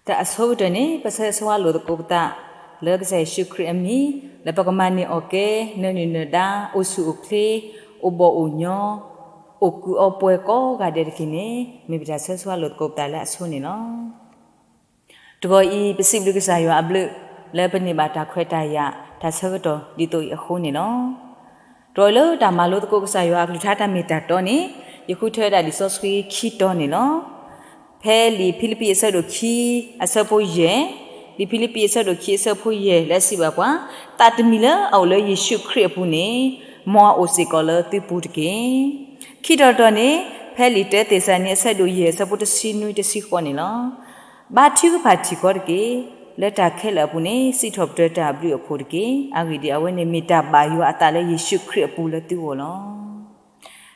တၢ်အဆိကတၢၢ်န့ၣ် ပဆၢဂ့ၤဆၢဝါလိာ်သကိးပသး လၢကစၢ်ယ့ၣ်ၡူးခရံာ်အမံၤ လၢပကမၤန့ၢ်အီၣ်ကဲ နၢၤနုာ်နၢၤဒါ အိၣ်ဆူၣ်အိၣ်ချ့ အိၣ်ဘီၣ်အိၣ်ညီ အိၣ်ကုၢ်အီပှဲၤကိးဂၤဒဲးတက့ၢ်န့ၣ် မ့ၢ်ပတၢ်ဆၢဂ့ၤဆၢဝါလိာ်သကိးပသးလၢအဆိန့ၣ်လီၤ. တဂီၤအံၤ ပစံးဘျုးကစၢ်ယွၤအဘျုး လၢပန့ၢ်ဘၣ်တၢ်ခွဲးတၢ်ယာ် တၢ်ဆၢကတီၢ်ဒ်သိးအံၤအဃိန့ၣ်လီၤ. တဂီၤအံၤလၢတၢ်မၤလိသကိးကစၢ်ယွၤအကလုၢ်ကထါတၢ်မ့ၢ်တၢ်တီန့ၣ် ယဃုထၢဝဲဒၣ်လံာ်စီဆှံခံတီၤန့ၣ်လီၤ. ဖဲလံာ်ဖံလံးပံးအဆၢဒိၣ်ခံ အဆၢဖိယဲၢ်, လံာ်ဖံလံးပံးအဆၢဒိၣ်ခံအဆၢဖိယဲၢ် လၢအစံးဘၣ်ပှၤ, သးတမံၤလၢအအိၣ်လၢယ့ၣ်ၡူးခရံာ်အပူၤန့ၣ် မ်အအိၣ်စ့ၢ်ကီးလၢသုပူၤတက့ၢ်. ခံတီၤတီၤန့ၣ် ဖဲလံာ်တၢသ့းစၤလနံအဆၢဒိၣ်ယဲၢ် အဆၢဖိတဆံနွံတဆံဃိးန့ၣ်လီၤ. ဘါထုကဖၣ်ထံကီၢ်တက့ၢ်. လၢတၢ်ခဲလၢာ်အပူၤန့ၣ် စံးထီၣ်ပတြၢၤတၢ်အဘျုးအဖှိၣ်တက့ၢ်. အဂ့ၢ်ဒ်အံၤ, အဝဲန့ၣ်မ့ၢ်တၢ်ဘၣ်ယွၤအသးလၢယ့ၣ်ၡူးခရံာ်အပူၤလၢသုဂီၢ်လ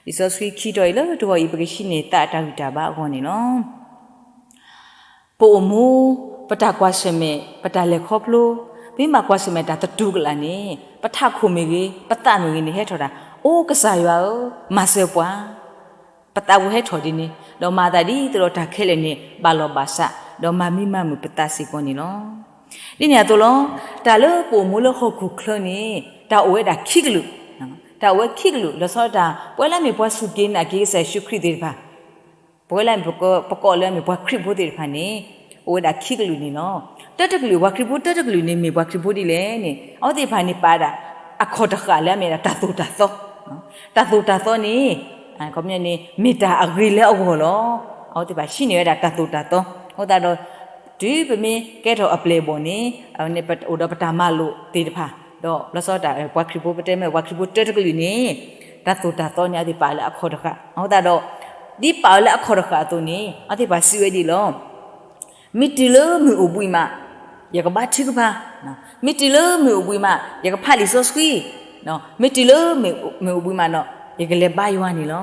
ီၤ. လံာ်စီဆှံခံတီၤအံၤလၢတဂီၤအံၤ ပကဟံးန့ၢ်သးအတၢ်ဂံၢ်တၢ်ဘါအဂီၢ်န့ၣ်လီၤ. ပအိၣ်မူ, ပတၢ်ကွၢ်ဆၢၣ်မဲာ်, ပတၢ်လဲၤခီဖျိ, ပမ့ၢ်ဘၣ်ကွၢ်ဆၢၣ်မဲာ်တၢ်သတူၢ်ကလာ်န့ၣ် ပထးခိၣ်မ့ၢ်ဂ့ၤ, ပသးမ့ၢ်ဂ့ၤန့ၣ် ဟဲထီၣ်တၢ်, အိ ကစၢ်ယွၤဧၢ, မၤစၢၤပှၤ ပသးပူၤဟဲထီၣ်ဒ်န့ၣ်, ဒီးမၤသးဒ်သိးဒီးတၢ်ခဲလၢာ်န့ၣ် ဘၣ်လီၢ်ဘၣ်စး, ဒီးမၤမံမၤမုာ်ပသးစ့ၢ်ကီးန့ၣ်လီၤ. ဒ်န့ၣ်အသိးလီၤ, တၢ်လၢပအိၣ်မူလၢဟီၣ်ခိၣ်ချၢန့ၣ် တၢ်အိၣ်ဝဲဒၣ်ခံကလုာ်, တၢ်အိၣ်ဝဲခံကလုာ် လီၤဆီဒၣ်တၢ် ပဝဲလၢအမ့ၢ်ပှၤစူၢ်က့ၤနာ်က့ၤကစၢ်ယ့ၣ်ၡူးခရံာ်သ့ၣ်တဖၣ် ပဝဲလၢအမ့ၢ်ပကိးလၢအမ့ၢ်ပှၤခရံာ်ဖိသ့ၣ်တဖၣ်န့ၣ် အိၣ်ဝဲဒၣ်ခံကလုာ်န့ၣ်လီၤ. တၢတကလုာ် ပှၤခရံာ်ဖိတၢတကလုာ်န့ၣ် မ့ၢ်ပှၤခရံာ်ဖိဒ်လဲၣ်န့ၣ် အဝဲသ့ၣ်တဖၣ်န့ၣ် ပာ်ဒၣ်အခီၣ်တဃာ်လၢအမ့ၢ်ဒၣ်တၢ်သိၣ်တၢ်သီ, တၢ်သိၣ်တၢ်သီန့ၣ် ခီပညီန့ၣ် မ့ၢ်တၢ်အဂ့ၤလၢအဂီၢ်လီၤ. အဝဲသ့ၣ်တဖၣ်ဟံးန့ၢ်ဝဲဒၣ်တၢ်သိၣ်တၢ်သီ, အဃိသတးဒီး တုၤပမ့ၢ်ကဲထီၣ်အပျဲၢ်အဘီၣ်န့ၣ် အဝဲန့ၣ်အိၣ်ဒီးပတၢ်မၤလိာ်သ့ၣ်တဖၣ်, ဒီးလီၤဆီဒၣ်တၢ် ပှၤခရံာ်ဖိ ပတဲမ့ၢ်ပှၤခရံာ်ဖိတၢတကလုာ်န့ၣ် တၢ်သိၣ်တၢ်သီန့ၣ် အဝဲသ့ၣ်ပာ်လၢအခီၣ်တဃာ်, အဃိသတးဒီး ဒ်ပာ်ဝဲလၢအခီၣ်တဃာ်အသိးန့ၣ် အဝဲသ့ၣ်တဖၣ်စံးဝဲဒ်အံၤလီၤ. မ့ၢ်တုၤလၢမုၢ်အိၣ်ဘှံးမး ယကဘါထုကဖၣ်, မ့ၢ်တုၤလၢမုၢ်အိၣ်ဘှံးမး ယကဖးလံာ်စီဆှံ, မ့ၢ်တုၤလၢမုၢ်အိၣ်ဘှံးမးဒီး ယကလဲၤဘါယွၤန့ၣ်လီၤ.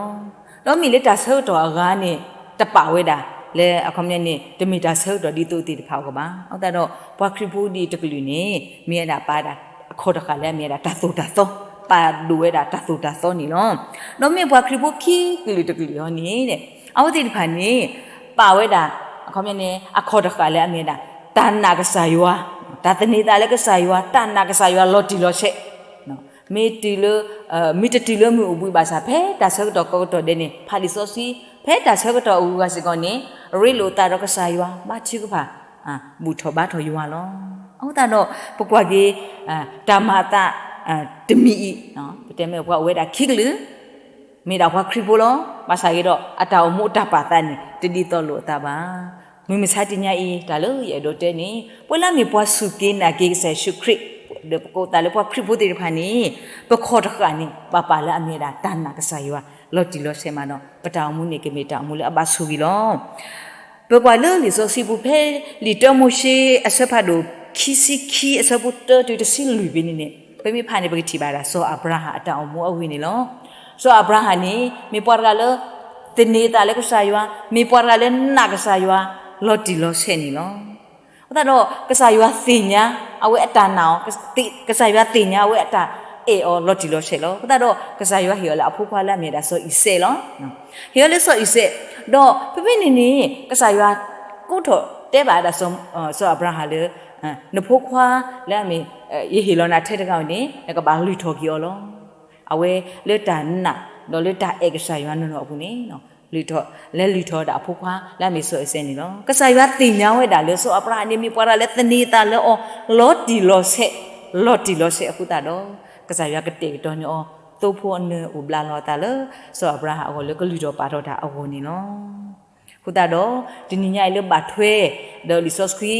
ဒီးမ့ၢ်လၢတၢ်ဆၢကတီၢ်အဂၤန့ၣ် တပာ်ဝဲဒၣ်လၢအခီပညီန့ၣ် တမ့ၢ်တၢ်ဆၢကတီၢ်ဒ်သိးသ့ၣ်တဖၣ်အဂီၢ်ဘၣ်. အဃိသတးဒီး ပှၤခရံာ်ဖိဒ်တကလုာ်န့ၣ် မ့ၢ်ဝဲဒၣ်ပာ်ဒၣ် အခီၣ်တဃာ်လၢအမ့ၢ်ဝဲဒၣ်တၢ်သိၣ်တၢ်သီ, ပာ်ဒိၣ်ဝဲဒၣ်တၢ်သိၣ်တၢ်သီန့ၣ်လီၤ. ဒီးမ့ၢ်ပှၤခရံာ်ဖိခံကလုာ်တကလုာ်အံၤန့ၣ် အဝဲသ့ၣ်တဖၣ်န့ၣ် ပာ်ဝဲဒၣ် အခီပညီန့ၣ် အခီၣ်တဃာ်လၢအမ့ၢ်ဝဲဒၣ် တၢ်နာ်ကစၢ်ယွၤ, တၢ်သန့ၤသးလၢကစၢ်ယွၤ, တၢ်နာ်ကစၢ်ယွၤလီၤတံၢ်လီၤဆဲး, မ့ၢ်တုၤလၢ မ့ၢ်တတုၤလၢမုၢ်အိၣ်ဘှံးဘၣ်ဆၣ် ဖဲတၢ်ဆၢကတီၢ်ကိးကတီၢ်ဒဲးန့ၣ် ဖးလံာ်စီဆှံ, ဖဲတၢ်ဆၢကတီၢ်အဂုၤအဂၤစ့ၢ်ကီးန့ၣ် ရ့လိာ်သးဒီးကစၢ်ယွၤ ဘါထုကဖၣ် ဘူၣ်ထီၣ်ဘါထီၣ်ယွၤလီၤ. အဃိသတးဒီး ပကွၢ်က့ၤ တၢ်မၤအသး တမံၤအံၤ ပတဲမ့ၢ်ပှၤအိၣ်ဝဲဒၣ်ခံကလုာ် မ့ၢ်ဒၣ်ပှၤခရံာ်ဖိလီၤ. ဘၣ်ဆၣ်ဂ့ၤဒီး အတၢ်အိၣ်မူအတၢ်ပာ်သးန့ၣ် တဒ်သိးလိာ်အသးဘၣ်. မုၢ်မဆါတနံၤအံၤ တၢ်လၢယအဲၣ်ဒိးတဲန့ၣ် ပဝဲလၢအမ့ၢ်ပှၤစူၢ်က့ၤနာ်က့ၤကစၢ်ယ့ၣ်ၡူးခရံာ် ဒီးပကိးသးလၢပှၤခရံာ်ဖိသ့ၣ်တဖၣ်န့ၣ် ပခီၣ်တဃာ်န့ၣ် ဘၣ်ပာ်လၢအမ့ၢ်ဝဲဒၣ်တၢ်နာ်ကစၢ်ယွၤ လီၤတံၢ်လီၤဆဲးမးဒီး ပတၢ်အိၣ်မူန့ၣ် ကမ့ၢ်တၢ်အိၣ်မူလၢအဘၣ်ဆိၣ်ဂ့ၤလီၤ. ပကွၢ်လၢလံာ်စီဆှံပူၤဖဲ လံာ်တၢမိၤၡ့အဆၢဖးဒိၣ်ခံဆံခံအဆၢဖိတၢတုၤတဆံလွံၢ်ဖဲန့ၣ်န့ၣ် ပမ့ၢ်ဖးန့ၣ် ပကထံၣ်ဘၣ်ဒၣ်စီၤအၤဘြၤဟၣ်အတၢ်အိၣ်မူအဂ့ၢ်န့ၣ်လီၤ. စီၤအၤဘြၤဟၣ်န့ၣ် မ့ၢ်ပှၤတဂၤလၢ သန့ၤသးလၢကစၢ်ယွၤ, မ့ၢ်ပှၤတဂၤလၢနာ်ကစၢ်ယွၤ လီၤတံၢ်လီၤဆဲးန့ၣ်လီၤ. အဃိသတးဒီး ကစၢ်ယွၤသ့ၣ်ညါ အဝဲအတၢ်နာ်အီၤ, ကစၢ်ယွၤသ့ၣ်ညါအဝဲအတၢ်အဲၣ်အီၤလီၤတံၢ်လီၤဆဲးလီၤ. အဃိသတးဒီး ကစၢ်ယွၤဟ့ၣ်အီၤလၢအဖိခွါလၢအမ့ၢ်ဝဲဒၣ်စီၤအံၤစဲးလီၤ. ဟ့ၣ်အီၤလၢစီၤအံၤစဲး, ဒီးဖဲဖဲန့ၣ်န့ၣ် ကစၢ်ယွၤကိးထီၣ်တဲဘၣ်ဝဲဒၣ် စီၤအၤဘြၤဟၣ်လၢ နဖိခွါလၢအမ့ၢ် ယဟ့ၣ်လီၤနၤထဲတဂၤန့ၣ် နကဘၣ်လုၢ်ထီၣ်က့ၤအီၤလီၤ. အဝဲလၢတၢ်နာ် ဒီးလၢတၢ်အဲၣ်ကစၢ်ယွၤနီၢ်နီၢ်အပူၤန့ၣ် လဲၤလုၢ်ထီၣ်ဒၣ်အဖိခွါလၢအမ့ၢ်စီၤအံၤစဲးန့ၣ်လီၤ. ကစၢ်ယွၤသ့ၣ်ညါဝဲဒၣ်လၢစီၤအၤဘြၤဟၣ်န့ၣ် မ့ၢ်ပှၤတဂၤလၢသန့ၤသးလၢအီၤ လီၤတံၢ်လီၤဆဲး, လီၤတံၢ်လီၤဆဲးအဃိသတးဒီး ကစၢ်ယွၤကတဲာ်ကတီၤန့ၢ်အီၤ သိဖိအနၢၤအိၣ်ဘျးလီၤအသးလၢ စီၤအၤဘြၤဟၣ်အဂီၢ်လၢကလုၢ်ထီၣ်ပာ်ထီၣ်တၢ်အဂီၢ်န့ၣ်လီၤ. အဃိသတးဒီး တနံၤညါအံၤလၢဘၣ်ထွဲ ဒီးလံာ်စီဆှံ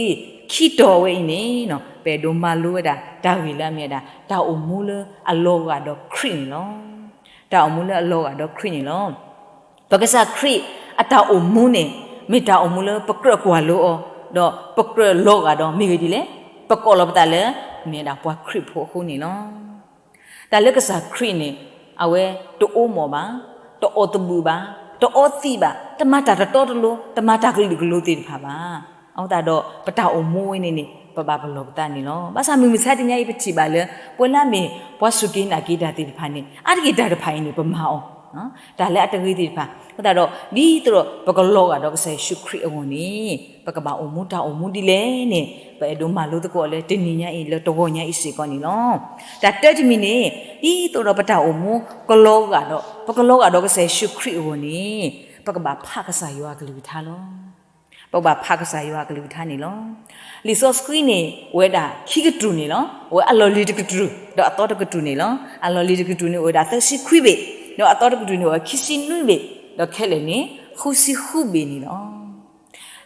ခံတီၤဝဲအံၤန့ၣ် ပအဲၣ်ဒိးမၤလိဝဲဒၣ် တၢ်ဂ့ၢ်လၢအမ့ၢ်ဝဲဒၣ် တၢ်အိၣ်မူလၢအလီၤဂာ်ဒီးခရံာ်န့ၣ်လီၤ. တၢ်အိၣ်မူလၢအလီၤဂာ်ဒီးခရံာ်န့ၣ်လီၤ. ပကစၢ်ခရံာ်အတၢ်အိၣ်မူန့ၣ် မ့ၢ်တၢ်အိၣ်မူလၢပကြၢးကွၢ်လိအီၤ, ဒီးပကြၢးလီၤဂာ်ဒီးမ့ၢ်ဂ့ၤဒ်လဲၣ်, ပကိးလီၤပသးလၢ မ့ၢ်ဝဲဒၣ်ပှၤခရံာ်ဖိအဃိန့ၣ်လီၤ. တၢ်လၢကစၢ်ခရံာ်န့ၣ် အဝဲတအိၣ်မီၣ်ဘၣ်, တအီၣ်သဘုၣ်ဘၣ်, တအီသံးဘၣ်, တမၤတၢ်တတီတလိၤ, တမၤတၢ်ကလုာ်ကလိၤသ့ၣ်တဖၣ်ဘၣ်. အဃိသတးဒီး ပတၢ်အိၣ်မူဝဲန့ၣ်န့ၣ် ပဘၣ်ပလီၢ်ပသးန့ၣ်လီၤ. ဘၣ်ဆၣ်မုၢ်မဆါတနံၤအံၤ ပထံၣ်ဘၣ်လၢ ပဝဲလၢအမ့ၢ်ပှၤစူၢ်က့ၤနာ်က့ၤတၢ်သ့ၣ်တဖၣ်န့ၣ် အါတက့ၢ်တၢ်တဖၣ်အံၤန့ၣ် ပမၤအီၤ တၢ်လၢအတဂ့ၤသ့ၣ်တဖၣ် အဃိသတးဒီး ဒ်သိးဒီးပကလီၤဂာ်ဒီးကစၢ်ယ့ၣ်ၡူးခရံာ်အဂီၢ်န့ၣ် ပကဘၣ်အိၣ်မူတၢ်အိၣ်မူဒ်လဲၣ်န့ၣ် ပအဲၣ်ဒိးမၤလိသကိးလၢတနံၤညါအံၤလၢတဂီၤညါအံၤစ့ၢ်ကီးန့ၣ်လီၤ. တၢ်တၢတမံၤန့ၣ် ဒ်သိးဒီးပတၢ်အိၣ်မူ ကလီၤဂာ်ဒီး ပကလီၤဂာ်ဒီးကစၢ်ယ့ၣ်ၡူးခရံာ်အဂီၢ်န့ၣ် ပကဘၣ်ဖးကစၢ်ယွၤအကလုၢ်ကထါလီၤ. ပကဘၣ်ဖးကစၢ်ယွၤအကလုၢ်ကထါန့ၣ်လီၤ. လံာ်စီဆှံန့ၣ် အိၣ်ဝဲဒၣ်ခံကတြူၢ်န့ၣ်လီၤ. အိၣ်ဝဲအလီၢ်လံၤတကတြူၢ် ဒီးအသီတကတြူၢ်န့ၣ်လီၤ. အလီၢ်လံၤတကတြူၢ်န့ၣ် အိၣ်ဝဲဒၣ်သၢဆံခွံဘ့ၣ်, ဒီးအသီတကတြူၢ်န့ၣ် အိၣ်ဝဲခံဆံနွံဘ့ၣ်, ဒီးခဲလၢာ်န့ၣ် ဃုဆံဃုဘ့ၣ်န့ၣ်လီၤ.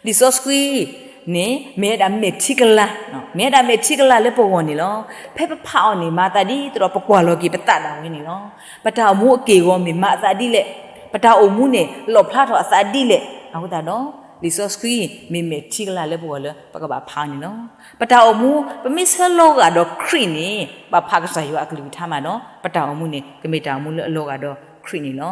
လံာ်စီဆှံန့ၣ် မ့ၢ်ဝဲဒၣ်မဲာ်ထံကလၤ, မ့ၢ်ဝဲဒၣ်မဲာ်ထံကလၤလၢပဂီၢ်န့ၣ်လီၤ. ဖဲပဖးအီၤန့ၣ် မၤအသးဒ်သိးဒီးပကွၢ်လီၤက့ၤပသးဒၣ်ဝဲန့ၣ်လီၤ. ပတၢ်အိၣ်မူအက့ၢ်အဂီၤမ့ၢ်မၤအသးဒ်လဲၣ်, ပတၢ်အိၣ်မူန့ၣ် လီၣ်ဖျါထီၣ်အသးဒ်လဲၣ်, အဃိသတးဒီး လံာ်စီဆှံမ့ၢ်မဲာ်ထံကလၤလၢပဂီၢ်လၢပကဘၣ်ဖးအီၤန့ၣ်လီၤ. ပတၢ်အိၣ်မူ ပမ့ၢ်ဆၢလီၤဂာ်ဒီးခရံာ်န့ၣ် ဘၣ်ဖးကစၢ်ယွၤအကလုၢ်ကထါမးဒီး ပတၢ်အိၣ်မူန့ၣ် ကမ့ၢ်တၢ်အိၣ်မူလၢအလီၤဂာ်ဒီးခရံာ်န့ၣ်လီၤ.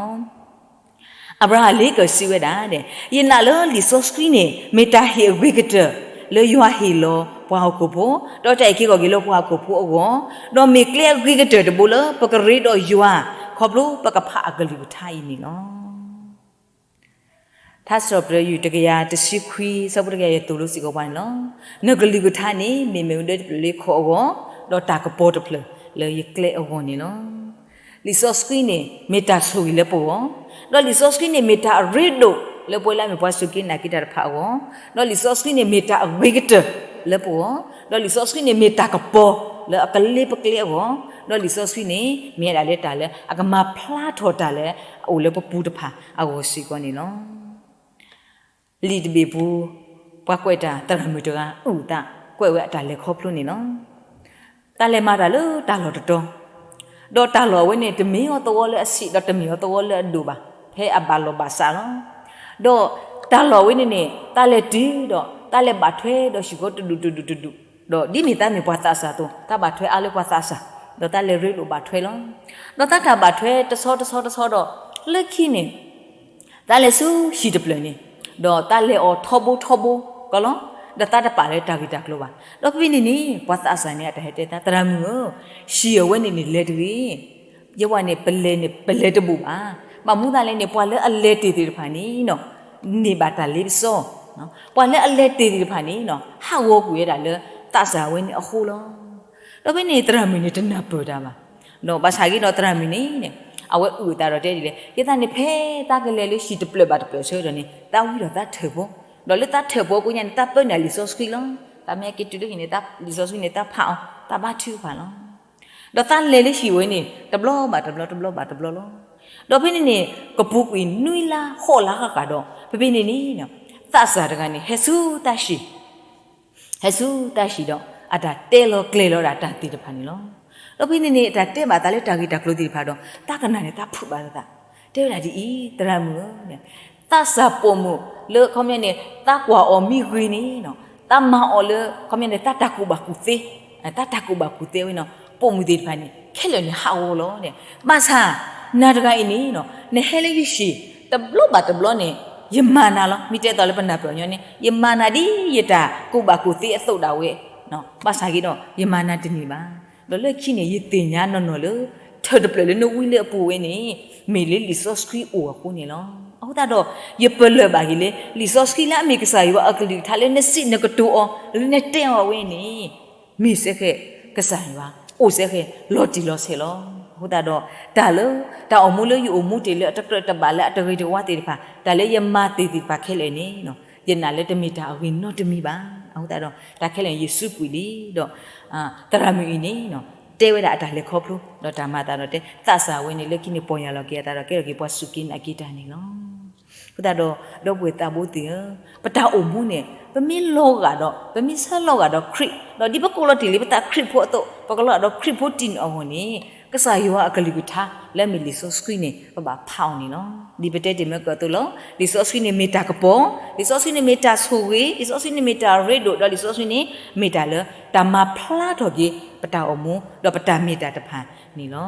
အၤဘြၤဟၣ်လ့ကၢၢ်စံးဝဲဒၣ်, ယနာ်လၢလံာ်စီဆှံန့ၣ် မ့ၢ်တၢ်ဟ့ၣ်အဂ့ၤကတၢၢ် လၢယွၤဟ့ၣ်လီၤပှၤဟီၣ်ခိၣ်ဖိ, ဒီးတၢ်အုၣ်က့ၤခီၣ်က့ၤလၢပှၤဟီၣ်ခိၣ်ဖိအဂီၢ်, ဒီးမ့ၢ်ကျဲအဂ့ၤကတၢၢ်တဘိလၢပကရ့ဒီးယွၤ ခီဖျိပကဖးအကလုၢ်ကထါအံၤန့ၣ်လီၤ. ထါစံးထီၣ်ပတြၢၤ ယူၢ် တကယၤတဆံခွံ ဆၢဖိတကယၤ ယသိၣ်လိစ့ၢ်ကီးပှၤန့ၣ်လီၤ. နကလုၢ်ကထါန့ၣ် မ့ၢ်မ့ၣ်အူဒၢတဖျၢၣ်လၢယခီၣ်အဂီၢ်, ဒီးတၢ်ကပီၤတဖျၢၣ်လၢယကျဲအဂီၢ်န့ၣ်လီၤ. လံာ်စီဆှံန့ၣ် မ့ၢ်တၢ်ဆိၣ်ဂ့ၤလၢပဂီၢ်, ဒီးလံာ်စီဆှံန့ၣ် မ့ၢ်တၢ်အရ့ဒိၣ်လၢပဝဲလၢအမ့ၢ်ပှၤစူၢ်က့ၤနာ်က့ၤတၢ်တဖၣ်အဂီၢ်, ဒီးလံာ်စီဆှံန့ၣ် မ့ၢ်တၢ်အဂ့ၤကတၢၢ်လၢပဂီၢ်, ဒီးလံာ်စီဆှံန့ၣ်မ့ၢ်တၢ်ကပီၤလၢအကလ့ပကျဲအဂီၢ်, ဒီးလံာ်စီဆှံန့ၣ် မ့ၢ်ဝဲဒၣ်လၢတၢ်လၢအကမၤဖျါထီၣ်တၢ်လၢအအိၣ်လၢပပူၤတဖၣ်အဂီၢ်စ့ၢ်ကီးန့ၣ်လီၤ. လံာ်တဘ့ၣ်ပူၤ ပှၤကွဲးတၢ်သရၣ်မုၣ်တဂၤအုၣ်အသး ကွဲးဝဲအတၢ်လဲၤခီဖျိန့ၣ်လီၤ. တၢ်လဲၤမၤတၢ်လၢတၢ်လီၢ်တတီၤ, ဒီးတၢ်လီၢ်အဝဲန့ၣ် တမ့ၢ်အီၤသဝီလၢအဆံး ဒီးတမ့ၢ်အီၤသဝီလၢအဒိၣ်ဘၣ်, ဖဲအဘၣ်လီၢ်ဘၣ်စးလီၤ. ဒီးတၢ်လီၢ်အဝဲန့ၣ်န့ၣ် တၢ်လဲၤတုၤဒီး တၢ်လဲၤဘၣ်ထွဲဒီးဟံၣ်ဖိတဒူၣ်တဒူၣ်တဒူၣ်, ဒီးဒ်မ့ၢ်တၢ်မ့ၢ်ပှၤသးစၢ်အသိး တၢ်ဘၣ်ထွဲအါလၢပှၤသးစၢ်, ဒီးတၢ်လဲၤရ့လိာ်ဘၣ်ထွဲလီၤ. ဒီးတၢ်တၢ်ဘၣ်ထွဲတဆီတဆီတဆီဒီး လၢခံန့ၣ် တၢ်လဲၤဆူဟံၣ်တဖျၢၣ်န့ၣ်, ဒီးတၢ်လဲၤအီၤထီဘိထီဘိကီးလီၤ. ဒီးတၢ်တပာ်လၢတၢ်ဂ့ၢ်တၢ်ကျိၤဘၣ်. ဒီးဖဲန့ၣ်န့ၣ် ပှၤသးစၢ်န့ၣ် အတၢ်ဟဲတဲတၢ် သရၣ်မုၣ်ဧၢ, ဟံၣ်အဝဲန့ၣ်န့ၣ်လဲၤတဂ့ၤ. ယဲဝဲန့ၣ် ပလဲၤန့ၣ် ပလဲၤတဘူးဘၣ်. ဘၣ်မနုၤသ့ၣ်လဲၣ်န့ၣ် ပှၤလၢအလဲၤတ့ၢ်သ့ၣ်တဖၣ်န့ၣ် န့ၢ်ဘၣ်တၢ်လ့ပစီ, ပှၤလၢအလဲၤတ့ၢ်သ့ၣ်တဖၣ်န့ၣ် ဟးဂီၤကွံာ်ဝဲဒၣ်လၢသးစၢ်ဝဲန့ၣ်အဃိလီၤ. ဒီးဖဲန့ၣ် သရၣ်မုၣ်န့ၣ် တနၢ်ပၢၢ်တၢ်ဘၣ်. ဒီးဘၣ်ဆၣ်ဂ့ၤဒီးသရၣ်မုၣ်န့ၣ် အဝဲအုၣ်အသးဒီးတဲဒ်လဲၣ်, ယသးန့ၣ်ဖဲတၢ်ကလဲၤလၢဟံၣ်တဖျၢၣ်ဘၣ်တဖျၢၣ်ဆၢကတီၢ်န့ၣ် သးဝံဒီးသးထၢၣ်ပီ, ဒီးလၢသးထၢၣ်ပီကိညါန့ၣ် သးပၢနုာ်လံာ်စီဆှံလီၤ. သးမ့ၢ်က့ၤတုၤလၢဟံၣ်န့ၣ် လံာ်စီဆှံန့ၣ် သးဖးအီၤ သးဘါထုကဖၣ်လီၤ. ဒီးသးလဲၤလၢဟံၣ်ဝဲန့ၣ် တဘျီဘၣ်တဘျီ တဘျီဘၣ်တဘျီလီၤ. ဒီးဖဲန့ၣ်န့ၣ် ကပူၤကွံာ်နွံလါဃိးလါဃၣ်ဃၣ်ဒီး ဖဲဖဲန့ၣ်န့ၣ် သးစၢ်တဂၤန့ၣ် ဟဲဆူတၢ်ဟံၣ် ဟဲဆူတၢ်ဟံၣ်ဒီး အတၢ်တဲလီၤကျဲၤလီၤဒၣ်တၢ်သ့ၣ်တဖၣ်န့ၣ်လီၤ. ဒီးဖဲန့ၣ်န့ၣ် အတၢ်တဲဘၣ်သးလၢတၢ်ဂ့ၢ်တၢ်ကျိၤသ့ၣ်တဖၣ်ဒီး သးကနၣ်န့ၣ် သးဖုးဘၣ်သး, တဲဝဲဒၣ်ဒ်အံၤ, သရၣ်မုၣ်ဧၢ, သးစၢ်ပိာ်မုၣ်လၢခီပညီန့ၣ် သးကွၢ်အီၤမ့ၢ်ဂ့ၤန့ၣ် သးမၤအီၤလၢ ခီပညီန့ၣ် သးတၢ်ကူၣ်ဘၣ်ကူၣ်သ့, သးတၢ်ကူၣ်ဘၣ်ကူၣ်သ့ဝဲန့ၣ် ပိာ်မုၣ်သ့ၣ်တဖၣ်န့ၣ် ခဲလၢာ်န့ၣ်ဟးဂီၤလီၤ. ဘၣ်ဆၣ် နၤတဂၤအံၤန့ၣ် နဟဲလၢယဟံၣ် တဘျီဘၣ်တဘျီန့ၣ် ယမၤနၤလီၤ. မ့ၢ်တဲသိးလၢပနၢ်ပၢၢ်ညီန့ၣ် ယမၤနၤဒ်ယတၢ်ကူၣ်ဘၣ်ကူၣ်သ့အသိးဒၣ်ဝဲ, ဘၣ်ဆၣ်ဂ့ၤဒီး ယမၤနၤတန့ၢ်ဘၣ်. ဒီးလၢခံန့ၣ် ယသ့ၣ်ညါနီၢ်နီၢ်လၢ ထၢၣ်တဖျၢၣ်လၢနဝံလၢအပူၤဝဲန့ၣ် မ့ၢ်လၢလံာ်စီဆှံအိၣ်အဃိန့ၣ်လီၤ. အဃိသတးဒီး ယပလၢၢ်ဘၣ်က့ၤလၢ လံာ်စီဆှံလၢအမ့ၢ်ကစၢ်ယွၤအကလုၢ်ကထါလၢနစံးနကတိၤအီၤ လၢနတဲအီၤဝဲန့ၣ် မ့ၢ်စ့ၢ်ကီး ကစၢ်ယွၤ အိၣ်စ့ၢ်ကီး လီၤတံၢ်လီၤဆဲးလီၤ. အဃိသတးဒီး တၢ်လၢ တၢ်အိၣ်မူလၢယအိၣ်မူတ့ၢ်လၢအတကြၢးတဘၣ်လၢအတဂ့ၤတဝါသ့ၣ်တဖၣ် တၢ်လၢယမၤတ့ၢ်သ့ၣ်တဖၣ်ခဲလၢာ်န့ၣ် ယနာ်လၢတမ့ၢ်တၢ်အဂ့ၤနီတမံၤဘၣ်. အဃိသတးဒီး တၢ်ခဲလၢာ်န့ၣ် ယစူးကွံာ်လံဒီး သရၣ်မုၣ်အံၤန့ၣ် တဲဝဲဒၣ်အတၢ်လဲၤခီဖျိ ဒီးတၢ်မၤအသးဒီးတဲ သးစၢ်ဝဲန့ၣ် လၢခံန့ၣ်ပီၢ်ယၢ်လီၤက့ၤအသးဒီး ကဲထီၣ်က့ၤပှၤစူၢ်က့ၤနာ်က့ၤတၢ်န့ၣ်လီၤ. အဃိသတးဒီး ဒီပုၢ်ဝဲၢ်သးဘိသ့ၣ်ဧၢ, ပတၢ်အိၣ်မူန့ၣ် ပမ့ၢ်လီၤဂာ်ဒီး ပမ့ၢ်ဆၢလီၤဂာ်ဒီးခရံာ် ဒီးဒ်ပကိးလီၤတံၢ်လံပသးခရံာ်ဖိအသိး ပကလီၤဂာ်ဒီးခရံာ်ဖိတံၢ်န့ၣ်အဂီၢ်န့ၣ် ကစၢ်ယွၤအကလုၢ်ကထါ လၢအမ့ၢ်လံာ်စီဆှံန့ၣ် ပဘၣ်ဖးအီၤန့ၣ်လီၤ. ဒ်ပတဲတ့ၢ်မ့ၢ်ကၢၢ်အသိးလီၤ. လံာ်စီဆှံန့ၣ်မ့ၢ်တၢ်ကပီၤ, လံာ်စီဆှံန့ၣ်မ့ၢ်တၢ်ဆိၣ်ဂ့ၤ, လံာ်စီဆှံန့ၣ်မ့ၢ်တၢ်ရ့ဒိၣ်, ဒီးလံာ်စီဆှံန့ၣ် မ့ၢ်တၢ်လၢ တၢ်မၤဖျါထီၣ်က့ၤ ပတၢ်အိၣ်မူ ဒီးပတၢ်မ့ၢ်တၢ်တဖၣ်န့ၣ်လီၤ.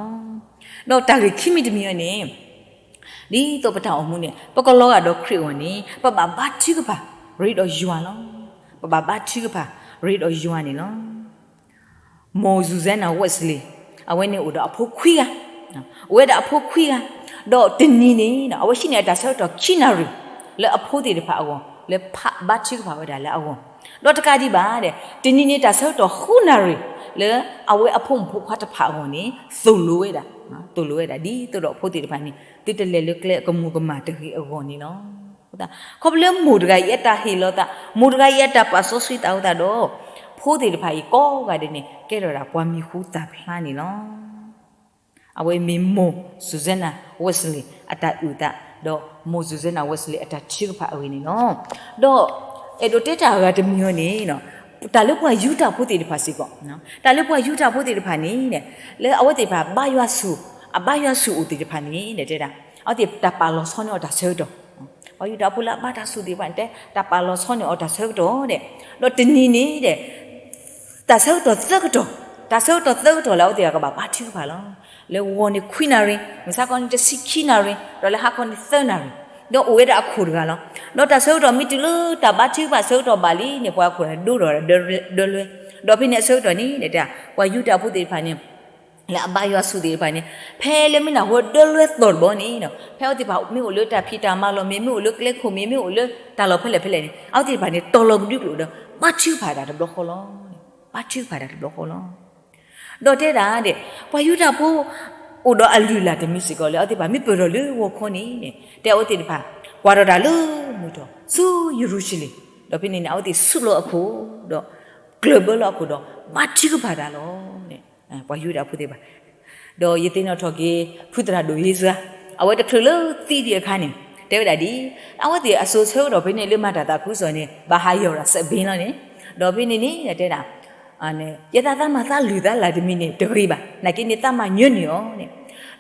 ဒီးတၢ်ဂ့ၢ်ခံမံၤတမံၤအံၤန့ၣ် ဒ်သိးပတၢ်အိၣ်မူန့ၣ် ပကလီၤဂာ်ဒီးခရံာ်အဂီၢ်န့ၣ် ပဘၣ်ဘါထုကဖၣ် ရ့ဒီးယွၤလီၤ. ပဘၣ်ဘါထုကဖၣ် ရ့ဒီးယွၤန့ၣ်လီၤ. မိၢ် Susanna Wesley အဝဲန့ၣ်အိၣ်ဒီးအဖိခွံဂၤ, အိၣ်ဝဲဒၣ်အဖိခွံဂၤ, ဒီးတနံၤန့ၣ် အဝဲဟံးန့ၢ်အတၢ်ဆၢကတီၢ်ခံနၣ်ရံၣ် လၢအဖိသ့ၣ်တဖၣ်အဂီၢ် လၢဘါထုကဖၣ်ဝဲဒၣ်လၢအဂီၢ်, ဒီးတကးဒံးဘၣ်ဒီး တနံၤန့ၣ်တၢ်ဆၢကတီၢ်ဃုနၣ်ရံၣ် လၢအဝဲအဖိမုၣ်ဖိခွါတဖၣ်အဂီၢ်န့ၣ် သိၣ်လိဝဲဒၣ်, သိၣ်လိဝဲဒၣ် ဒ်သိးဒီးအဖိသ့ၣ်တဖၣ်န့ၣ် သုတလဲၤလၢကျဲအကမူၤကမၣ်တဂ့ၤအဂီၢ်န့ၣ်လီၤ. ခီဖျိလၢမိၢ်တဂၤအံၤအတၢ်ဟ့ၣ်လီၤသး, မိၢ်တဂၤအံၤအတၢ်ပာ်စီဆှံသးအဃိသတးဒီး ဖိသ့ၣ်တဖၣ်အံၤကိးဂၤဒဲးန့ၣ် ကဲထီၣ်ဒၣ်ပှၤမံၤဟူသၣ်ဖျါန့ၣ်လီၤ. အဝဲမ့ၢ်မိၢ် Susanna Wesley အတၢ်အုၣ်သး, ဒီးမိၢ် Susanna Wesley အတၢ်ထုကဖၣ်အဂ့ၢ်န့ၣ်လီၤ. ဒီးအဲၣ်ဒိးတဲတၢ်အဂၤတမံၤအံၤန့ၣ် တၢ်လၢပှၤယူဒၤဖိသ့ၣ်တဖၣ်စ့ၢ်ကီး, တၢ်လၢပှၤယူဒၤဖိသ့ၣ်တဖၣ်န့ၣ် လၢအဝဲသ့ၣ်တဖၣ်ဘါယွၤဆူၣ်, အဘါယွၤဆူၣ်အိၣ်သ့ၣ်တဖၣ်န့ၣ် တဲဒၣ် အဝဲသ့ၣ်တၢ်ပာ်လီၤဆီန့ၢ်အီၤတၢ်ဆၢကတီၢ်, ပှၤယူဒၤဖိလၢအဘါတၢ်ဆူၣ်သ့ၣ်တဖၣ်န့ၣ် တဲတၢ်ပာ်လီၤဆီန့ၢ်အီၤတၢ်ဆၢကတီၢ်ဒီး ဒီးတနံၤန့ၣ်ဒီး တၢ်ဆၢကတီၢ်သၢကတီၢ်, တၢ်ဆၢကတီၢ်သၢကတီၢ်လၢအဝဲသ့ၣ်တဖၣ်ကဘၣ်ဘါထုကဖၣ်လီၤ. လၢဂီၤန့ၣ်ခွံနၣ်ရံၣ်, မုၢ်ဆါခီန့ၣ်တဆံခံနၣ်ရံၣ်, ဒီးလၢဟါခီန့ၣ်သၢနၣ်ရံၣ်, ဒီးအိၣ်ဝဲဒၣ်အခိၣ်တဂၤလီၤ. ဒီးတၢ်ဆၢကတီၢ်မ့ၢ်တုၤလၢတၢ်ဘါထုကဖၣ်ဆၢကတီၢ်ဘၣ်လံန့ၣ် ပှၤအခိၣ်ဒိၣ်ထီၣ်ဒၢလွဲ, ဒီးဖဲန့ၣ်အဆၢကတီၢ်န့ၣ် ပှၤယူဒၤဖိသ့ၣ်တဖၣ်န့ၣ် လၢအဘါယွၤဆူၣ်သ့ၣ်တဖၣ်န့ၣ် ဖဲလၢမုၢ်နၤဟူဒၢလွဲသီၣ်တဘျီန့ၣ် ဖဲအဝဲသ့ၣ်တဖၣ်မ့ၢ်အိၣ်လၢတၢ်ဖံးတၢ်မၤလီၢ်မ့ၢ်, မ့ၢ်အိၣ်လၢကျဲခိၣ်မ့ၢ်, မ့ၢ်အိၣ်လၢတၢ်လီၢ်ဖဲလဲၣ်ဖဲလဲၣ်န့ၣ် အဝဲသ့ၣ်တဖၣ်န့ၣ် တီၤလီၤကဒုကျိာ်ဒီး ဘါထုကဖၣ်တၢ်တဘျီဃီလီၤ. ဘါထုကဖၣ်တၢ်တဘျီဃီလီၤ. ဒီးတဲဒၣ်ဒီး ပှၤယူဒၤဖိ အိၣ်ဒီးအလုၢ်အလၢ်တမံၤစ့ၢ်ကီးလၢ အဝဲသ့ၣ်တဖၣ်မ့ၢ်ပၢၢ်ထီၣ်လၢဂီၤခီန့ၣ် တဲအဝဲသ့ၣ်တဖၣ် ကွၢ်ထီၣ်တၢ်လၢမုၢ်ထီၣ်ဆူယရူၤၡလ့ၣ်, ဒီးဖဲန့ၣ်န့ၣ် အဝဲသ့ၣ်ဆူၣ်လီၤအခိၣ်ဒီး ကျၢၢ်ဘၢလီၤအခိၣ်ဒီး ဘါထုကဖၣ်တၢ်လီၤ. ပှၤယူဒၤဖိသ့ၣ်တဖၣ် ဒီးယသ့ၣ်နီၣ်ထီၣ်က့ၤ ဖုသရၣ်ဒိၣ်ယ့စှၤ အဝဲတချုးလၢသံဒံးအခါန့ၣ် တဲဝဲဒၣ်ဒ် အဝဲသ့ၣ်အစိၤဆၢကတီၢ်ဖဲန့ၣ်လၢမၤတၢ်သးခုကစီၣ်န့ၣ် ဘၣ်ဟးယီၢ်ဒၣ်စဲးဘ့လီၤန့ၣ်, ဒီးဖဲန့ၣ်န့ၣ် တဲဒၣ် ယဲဒၣ်သးမၤသးလုၢ်သးလၢ်တမံၤန့ၣ် တဂ့ၤဘၣ်, နာ်က့န့ၣ်သးမၤညၢနုာ်အီၤန့ၣ်,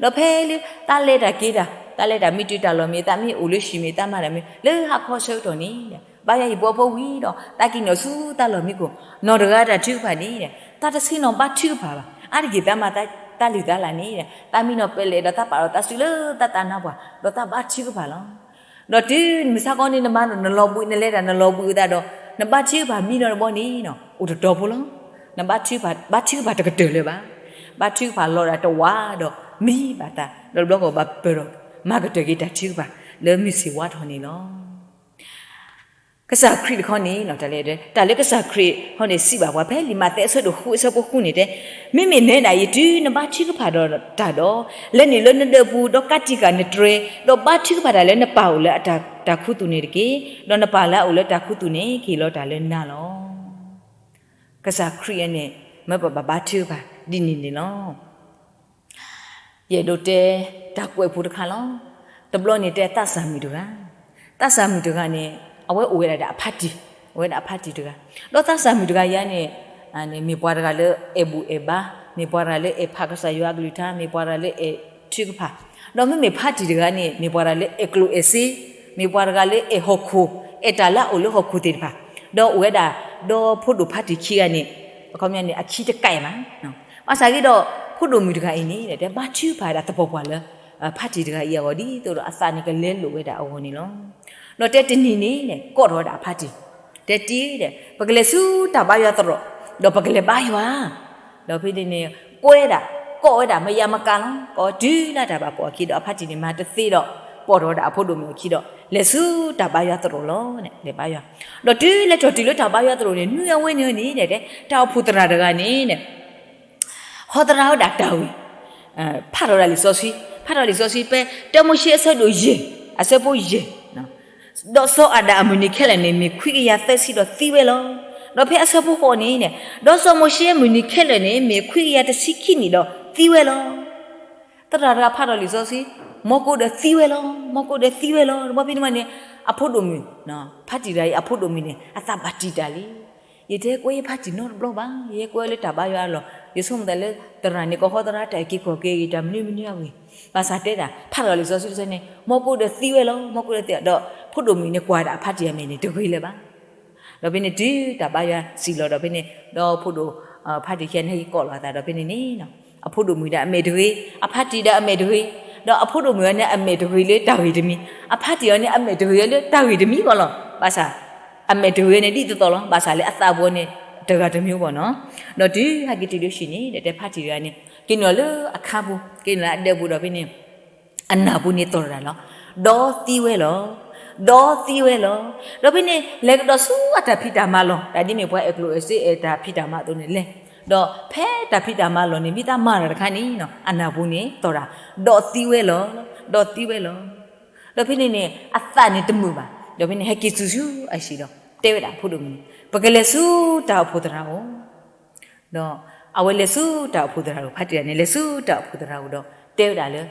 ဒီးဖဲလၢသးလဲၤတၢ်က့ၤတၢ်, သးလဲၤတၢ်မ့ၢ်တုၤတၢ်လီၢ်မ့ၢ် သးမ့ၢ်အိၣ်လၢဟံၣ်မ့ၢ် သးမၤတၢ်မ့ၢ် လၢဟါခီဆၢကတီၢ်န့ၣ် ဘါယွၤဟံၣ်ဖိဃီဖိဝံၤဒီး သးက့ၤနီၣ်ဆူသးလီၢ်မံခိၣ်, နီၢ်တဂၤတၢ်ထုကဖၣ်န့ၣ် သးတဆ့ၣ်နီၤဘါထုကဖၣ်ဘၣ်. အါတက့ၢ်သးမၤသးလုၢ်သးလၢ်န့ၣ် သးမံနီၤပလဲၣ်ဒီးသးပာ်လီၤသးစုလၢသးသးနါပှၢ် ဒီးသးဘါထုကဖၣ်လီၤ. ဒီးတုၤမုၢ်ဆါခီန့ၣ် နမၤဒီးနလီၤဘှံး နလဲၤတၢ်နလီၤဘှံးအသးဒီး နဘါထုကဖၣ်မံနီၤတဘျီန့ၣ် အိၣ်တတီၤဖိလီၤ. နဘါထုကဖၣ် ဘါထုကဖၣ်တကတၢၢ်လၢၤဘၣ်. ဘါထုကဖၣ်လီၤဒၣ်တဝးဒီးမံဘၣ်သး ဒီးတဘျီဃီဘၣ်ပၢၢ်ဒီး မၤကတၢၢ်က့ၤတၢ်ထုကဖၣ်လၢမုၢ်ဆ့ၣ်ဝါထီၣ်န့ၣ်လီၤ. ကစၢ်ခရံာ်တခီန့ၣ် တၢ်လၢ တၢ်လၢကစၢ်ခရံာ်ဟီန့ၣ် စံးဘၣ်ပှၤဖဲလံာ်မးသဲအဆၢဒိၣ်ဃု အဆၢဖိဃုန့ၣ်တဲ, မ့မ့ၢ်နဲဒၣ်အံၤ တုၤနဘါထုကဖၣ်ဒီးတၢ်ဒီး လဲၤနုာ်လၢနဒၢးပူၤ ဒီးကးတံာ်ဃာ်နတြဲၤ, ဒီးဘါထုကဖၣ်တၢ်လၢနပၢ်အိၣ်လၢတၢ်ခူသူၣ်န့ၣ်တက့ၢ်. ဒီးနပၢ်လၢအအိၣ်လၢတၢ်ခူသူၣ်န့ၣ် ကဟ့ၣ်လီၤတၢ်လၢနၤလီၤ. ကစၢ်ခရံာ်အံၤန့ၣ် မၢပဘၣ်ဘါထုကဖၣ်ဒ်န့ၣ်န့ၣ်လီၤ. ယအဲၣ်ဒိးတဲ တၢ်ကွဲးဖိတခါလီၤ. တဘျီန့ၣ်တဲသးစၢ်မုၣ်တဂၤ, သးစၢ်မုၣ်တဂၤန့ၣ် အဝဲအိၣ်ဝဲဒၣ်ဒီးအဖါတံၢ်, အိၣ်ဝဲဒၣ်အဖါတံၢ်တဂၤ, ဒီးသးစၢ်မုၣ်တဂၤအံၤန့ၣ် မ့ၢ်ပှၤတဂၤလၢအဲၣ်ဘူၣ်အဲၣ်ဘါ, မ့ၢ်ပှၤတဂၤလၢအဲၣ်ဖးကစၢ်ယွၤအကလုၢ်ကထါ, မ့ၢ်ပှၤတဂၤလၢအဲၣ်ထုကဖၣ်, ဒီးမ့မ့ၢ်ဖါတံၢ်တဂၤန့ၣ် မ့ၢ်ပှၤတဂၤလၢအဲၣ်ကျိၣ်အဲၣ်စ့, မ့ၢ်ပှၤတဂၤလၢအဲၣ်ဟီၣ်ခိၣ်, အဲၣ်တၢ်လၢအအိၣ်လၢဟီၣ်ခိၣ်သ့ၣ်တဖၣ်, ဒီးအိၣ်ဝဲဒၣ် ဒီဖိဒိၣ်ဖါတံၢ်ခံဂၤန့ၣ် အခီပညီန့ၣ် အခံတကဲဘၣ်. ဘၣ်ဆၣ်ဂ့ၤဒီး ဖိဒိၣ်မုၣ်တဂၤအံၤန့ၣ် တဲဘါထုကဖၣ်ဒၣ်သပှၢ်ပှၢ်လၢ ဖါတံၢ်တဂၤအံၤအဂီၢ် ဒ်သိးဒီးအသးန့ၣ်ကလဲလိာ်ဝဲဒၣ်အဂီၢ်န့ၣ်လီၤ. ဒီးတဲတနံၤန့ၣ် ကိးထီၣ်ဝဲဒၣ်အဖါတံၢ်, တဲတံၢ်ဒီး ပကလဲၤဆူတၢ်ဘါယွၤသရိာ်, ဒီးပကလဲၤဘါယွၤ ဒီးဖဲန့ၣ်န့ၣ် ကွဲဒၣ်, ကိးဝဲဒၣ်မယၤမကၤလီၤ. ကိးတုၤလၢတၢ်ဘၣ်ပိာ်အခံဒီး အဖါတံၢ်န့ၣ်မၤတသ့ဒီး ပိာ်ထီၣ်ဝဲဒၣ်အဖိဒိၣ်မုၣ်အခံဒီး လဲၤဆူတၢ်ဘါယွၤသရိာ်လီၤန့ၣ် လဲၤဘါယွၤ, ဒီးတုၤလဲၤထီၣ်တုၤလၢတၢ်ဘါယွၤသရိာ်န့ၣ် နွံအဝဲန့ၣ်န့ၣ် တဲ တၢ်အိၣ်ဖှိၣ်သရၣ်တဂၤန့ၣ် ဟီသရၣ်ဝဲဒၣ်တၢ်ဂ့ၢ်, ဖးထီၣ်ဒၣ်လံာ်စီဆှံ, ဖးထီၣ်လံာ်စီဆှံ ဖဲတၢမိၤၡ့အဆၢဒိၣ်ယဲၢ်, အဆၢဖိယဲၢ် ဒီးစီၤအၤဒၣ်အမုၢ်နံၤခဲလၢာ်န့ၣ် မ့ၢ်ခွံကယၤသၢဆံဒီးသံဝဲလီၤ. ဒီးဖဲအဆၢဖိဃိးန့ၣ် ဒီးစီၤမိၤၡ့အမုၢ်နံၤခဲလၢာ်န့ၣ် မ့ၢ်ခွံကယၤတဆံခံနံၣ်ဒီးသံဝဲလီၤ. သရၣ်တဂၤဖးထီၣ်လံာ်စီဆှံ, မီၢ်ကိဒီးသံဝဲလီၤ, မီၢ်ကိဒီးသံဝဲလီၤ. တဘျီဖဲန့ၣ်မးန့ၣ် အဖိဒိၣ်မုၣ်, ဖါတံၢ်တဂၤအံၤအဖိဒိၣ်မုၣ်န့ၣ် အသးဘၣ်တံာ်တာ်လံ. ယတဟဲကွဲယဖါတံၢ်နီတဘျီဘၣ်, ယဟဲကွဲလၢတၢ်ဘါယွၤအလီၢ်, ယဆိကမိၣ်သးလၢ သရၣ်န့ၣ် ကဟီသရၣ်တၢ်အုၣ်က့ၤခီၣ်က့ၤအဂ့ၢ် တၢ်မနုၤမနုၤအဂ့ၢ်, ဘၣ်ဆၣ်တဲဒၣ် ဖးထီၣ်လံာ်စီဆှံတဆၢန့ၣ် မီၢ်ကိဒီးသံဝဲလီၤ, မီၢ်ကိဒီးသံ, ဒီးဖိဒိၣ်မုၣ်န့ၣ်ကွၢ်ဒၣ်အဖါတံၢ်အမဲာ်န့ၣ် တဂ့ၤလၢၤဘၣ်. ဒီးဖဲန့ၣ်တုၤတၢ်ဘါယွၤစံၣ်လီၤဒီးဖဲန့ၣ် ဒီးဖိဒိၣ်, ဖါတံၢ်ခံဂၤန့ၣ်ဟဲက့ၤကိးလီၤအသးဒီးဖဲန့ၣ်န့ၣ် အဖိဒိၣ်မုၣ်ဒီးအမဲာ်တဂ့ၤ, အဖါတံၢ်ဒီးအမဲာ်တဂ့ၤ, ဒီးအဖိဒိၣ်မုၣ်အံၤန့ၣ် အမဲာ်တဂ့ၤလၢတၢ်ဂ့ၢ်တမံၤ, အဖါတံၢ်အံၤန့ၣ် အမဲာ်တဂ့ၤလၢတၢ်ဂ့ၢ်တမံၤဘၣ်လီၤ. ဘၣ်ဆၣ် အမဲာ်တဂ့ၤန့ၣ်ဒ်သိးသိးလီၤ, ဘၣ်ဆၣ်လၢအသးပူၤန့ၣ် တဂၤတမံၤဘၣ်နီၤ. ဒီးတုၤဟဲက့ၤတုၤလၢဟံၣ်န့ၣ် ဒီးတဲဖါတံၢ်တဂၤန့ၣ် က့ၤနုာ်လၢအခါပူၤ, က့ၤနုာ်လၢအဒၢးပူၤဒီးဖဲန့ၣ် အနၢ်ပူၤန့ၣ်သီၣ်တၢ်လီၤ. ဒီးသံဝဲလီၤ. ဒီးသံဝဲလီၤ. ဒီးဖဲန့ၣ် လဲၤကဒီးဆူအတၢ်ဖံးတၢ်မၤလီၢ်, တၢ်ဒ်မ့ၢ်ပှၤအဲၣ်ကျိၣ်အဲၣ်စ့အဲၣ်တၢ်ဖံးတၢ်မၤအသိးန့ၣ်လဲၤ, ဒီးဖဲတၢ်ဖံးတၢ်မၤလီၢ်န့ၣ် မ့ၢ်တၢ်မၤတၢ်တခါန့ၣ် အနၢ်ပူၤန့ၣ်သီၣ်တၢ်, ဒီးသံဝဲလီၤ. ဒီးသံဝဲလီၤ. ဒီးဖဲန့ၣ်န့ၣ် အသးန့ၣ်တမုာ်ဘၣ်. ဒီးဖဲန့ၣ် ဟဲက့ၤဆူအဟံၣ်ဒီး တဲဝဲဒၣ်အဖိဒိၣ်မုၣ်န့ၣ် ပကလဲၤဆူတၢ်အိၣ်ဖှိၣ်သရၣ်အအိၣ် ဒီးအဝဲလဲၤဆူတၢ်အိၣ်ဖှိၣ်သရၣ်အအိၣ်, ဖါတံၢ်န့ၣ် လဲၤဆူတၢ်အိၣ်ဖှိၣ်သရၣ်အအိၣ်ဒီး တဲဝဲဒၣ်လၢ